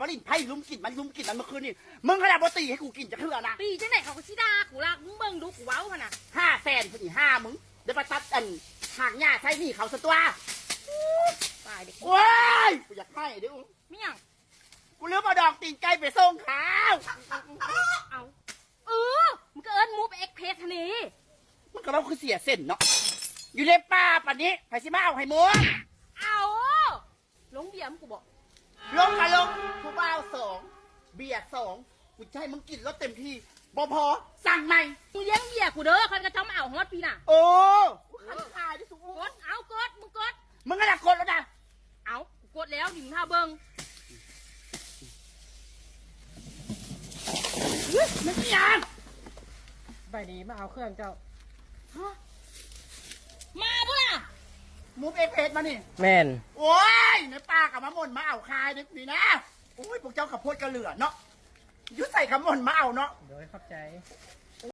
ຫຼິ້ນໄພ້ລຸມກິນມັນ ລຸມກິນມັນເມື່ອຄືນນີ້ ມຶງຂະໜາດບໍ່ຕີໃຫ້ກູກິນຈັກເທື່ອນະ. ຕີຈັ່ງໃດເຂົາກໍຊິດ່າກູລະ ມຶງເບິ່ງດູ ກູເວົ້າຫັ້ນນະ. ຫ້າແສນພຸ້ນນີ້ ຫ້າ ມຶງ ໄດ້ປະຕັດອັນຫາກຫຍ້າໃຊ້ໜີ້ເຂົາຊະຕົວະ. ຕາຍເດ້. ໂອ້ຍ ກູຢາກໄຫ້ເດ້. ມີຫຍັງ? ກູລືມເອົາດອງຕີນໄກ່ໄປສົ່ງເຂົາ. ເອົາ ເອີ ມັນກໍເອີ້ນ Move Express ຫັ້ນເດ. ມັນກໍເວົ້າຄືເສຍເສັ້ນເນາະ ຢູ່ໃນປ່າປານນີ້ ໃຜຊິມາເອົາໃຫ້ໝົດ? ເອົາ ລົງເບຍມາກູບໍ? ລົງກໍລົງ ຜູ້ບ່າວສອງ ເບຍສອງ ກູຈະໃຫ້ມຶງກິນລົດເຕັມທີ່ ບໍ່ພໍສັ່ງໃໝ່. ມຶງລ້ຽງເບຍກູເດີ ຄັນເຂົາເຈົ້າມາເອົາຮອດພີ້ນະ. ໂອ້ ກູຄັນຄາຍເດ້ສູ. ກົດ ເອົາ ກົດ ມຶງກົດ. ມຶງຫັ້ນລະກົດແລ້ວນະ. ເອົາ ກົດແລ້ວນີ້ ມຶງຖ້າເບິ່ງ. ເຮີ້ຍ ມັນອີຫຍັງ? ໄປດີ ມາເອົາເຄື່ອງເຈົ້າ. ຮະ ມາບໍ່ລະ? Move Express ມານີ້. ແມ່ນ. ໂອ້ຍ ໃນປ່າກໍມາໝົນມາເອົາຄາຍນີ້ນະ. ໂອ້ຍ ພວກເຈົ້າຂ້າວໂພດກໍເຫຼືອເນາະ ຢູ່ໃສກໍໝົນມາເອົາເນາະ. ໂດຍ ຂອບໃຈ.